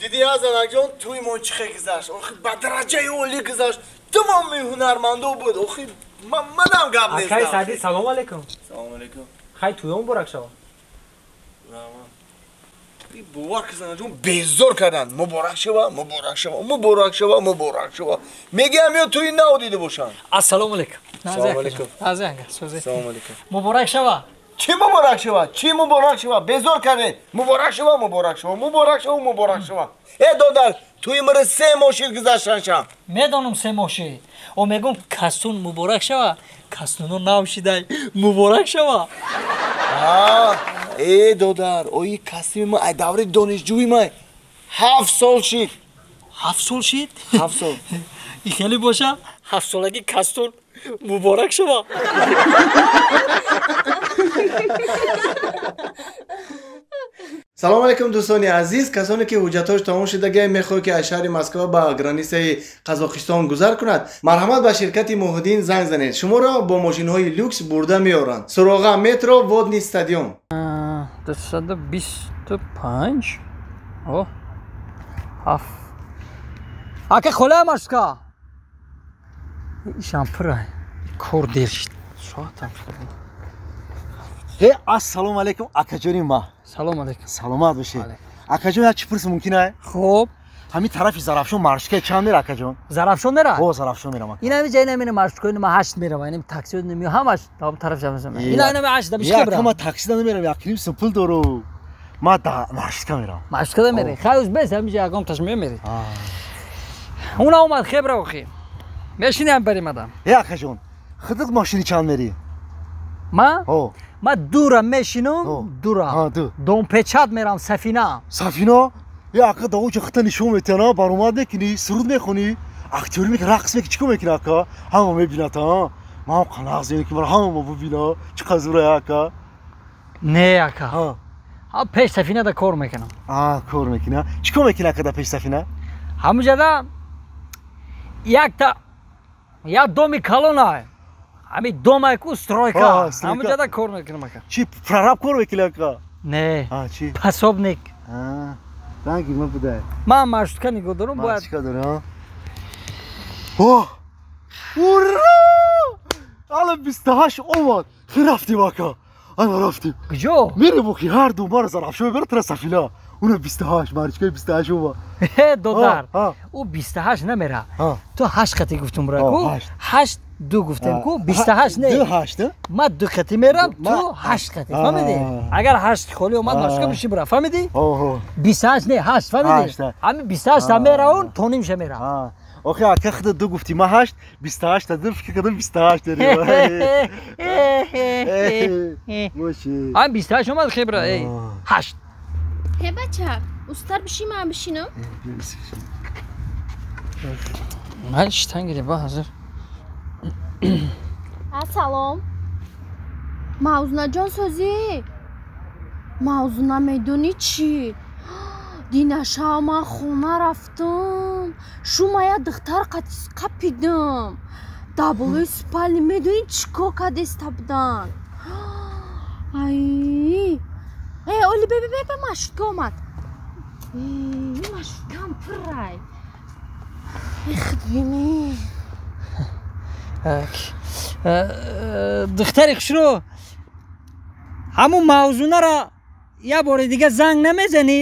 Диди азанакҷон, тӯи мо чӣ хел гузашт? Охи ба дараҷаи олӣ гузашт. Тамоми ҳунармандо буд. Охи манам гап нестам. Акай Саъдӣ, салом алейкум. Салом алейкум. Хай тӯё муборак шава. Бовар ки занаҷон безор карданд. Муборак шава, муборак шава, муборак шава, муборак шава. Мегӯям ё тӯи нав дида бошанд. Ассалому алейкум. Салом алейкум. Салом алейкум. Муборак шава. Чӣ муборак шава? Чӣ муборак шава? Безор кардед. Муборак шава, муборак шава, муборак шава, муборак шава. Э додар, тӯи мара 3 моҳ шид гузаштан шам. Медонам 3 моҳ шид. О мегӯм касун муборак шава, касуно нав шидай. Муборак шава. Э додар, ои касими ма ай даври донишҷӯи ма 7 сол шид. 7 сол шид? 7 сол. И хеле боша, 7 солаги касун муборак шава. Салом алейкум дӯстони азиз, касоне ки ҳуҷҷатҳош тамом шудагӣ мехоҳад ки аз шаҳри Москва ба границаи Қазоқистон гузар кунад, марҳамат ба ширкати Муҳиддин занг занед. Шуморо бо мошинҳои люкс бурда меоранд. Суроға метро Водный стадион. 225 о 7. Ака хола машка. Ишам пура. Кор дер шид. Соатам шуд. Э, ассалому алейкум, акаҷони ма. Салом алейкум. Саломат бошед. Акаҷон, як чӣ пурс мумкин ай? Хуб. Ҳамин тарафи Зарафшон маршрутка чанд мера, акаҷон? Зарафшон мера? О, Зарафшон мерам, ака. Ин ҳами ҷа, ин ҳами маршрутка, ин ма 8 мерава, ин такси ин ҳамаш там тараф ҷамъ. Ин ҳами 8 да бишка брам. Ма такси да намерам, як ним сум пул дору. Ма да маршрутка мерам. Маршрутка да мере. Хай уз бес ҳами ҷа ягон таш мемери. Уна омад хебра охи. Мешинем барим адам. Э, акаҷон, худат машини чанд мери? Ма? О. Ма дура мешинам, дура. Домпечат мерам сафина. Сафина? Я ака да ончо хита нишон метиҳана, баромад мекунӣ, суруд мехонӣ, актёрӣ мекунӣ, рақс мекунӣ, чӣ кор мекунӣ ака? Ҳама мебинад, а? Ман ҳам қанағ зиён ки мара ҳама бубина, чӣ қадр зӯра ака? Не ака. Ҳа пеш сафина да кор мекунам. А, кор мекунӣ? Чӣ кор мекунӣ ака да пеш сафина? Ҳамуҷада якта як доми калона. Ами домай ку стройка. Ҳамуҷада кор мекунам ака. Чӣ прораб кор мекунӣ ака? Не. А, чӣ? Пособник. А, ранги ма будай. Ман маршрутка нигоҳ дорам, бояд. Маршрутка дорӣ, а? О! Ура! Ала 28 омад. Хи рафтим ака. Ана рафтим. Куҷо? Мерем охи ҳар ду мара Зарафшон мебарад тара Сафина. Уна 28, маршруткаи 28 омад. Э, додар. Ӯ 28 намера. Ту 8 қати гуфтум бира ку? 8 2 гуфтем ку 28 не. 2 8. Ма 2 қати мерам, ту 8 қати. Фаҳмидӣ? Агар 8 холӣ омад, маршрутка биши бира. Фаҳмидӣ? 28 не, 8, фаҳмидӣ? Ҳами 28 та мераун, то нимша мера. Охи ака худа 2 гуфтӣ, ма 8, 28 та 2 фикр кардам 28 дорӣ. Моши. Ҳами 28 омад хебра, эй. 8. Ҳе бача, устар биши ман бишинам? Ман шитан гири ба ҳозир. Салом. Мавзунаҷон созӣ? Мавзуна медонӣ чӣ? Динаша ман хона рафтам. Шума як духтар қапидам. Дар болои спальни медонӣ чӣ кор кардеста будан? Ай! Э, оли бе бе бе маршрутка омад. Маршруткам пуррай. Эх, бини. Духтари хушрӯ, ҳамун мавзунаро як бори дига занг намезанӣ?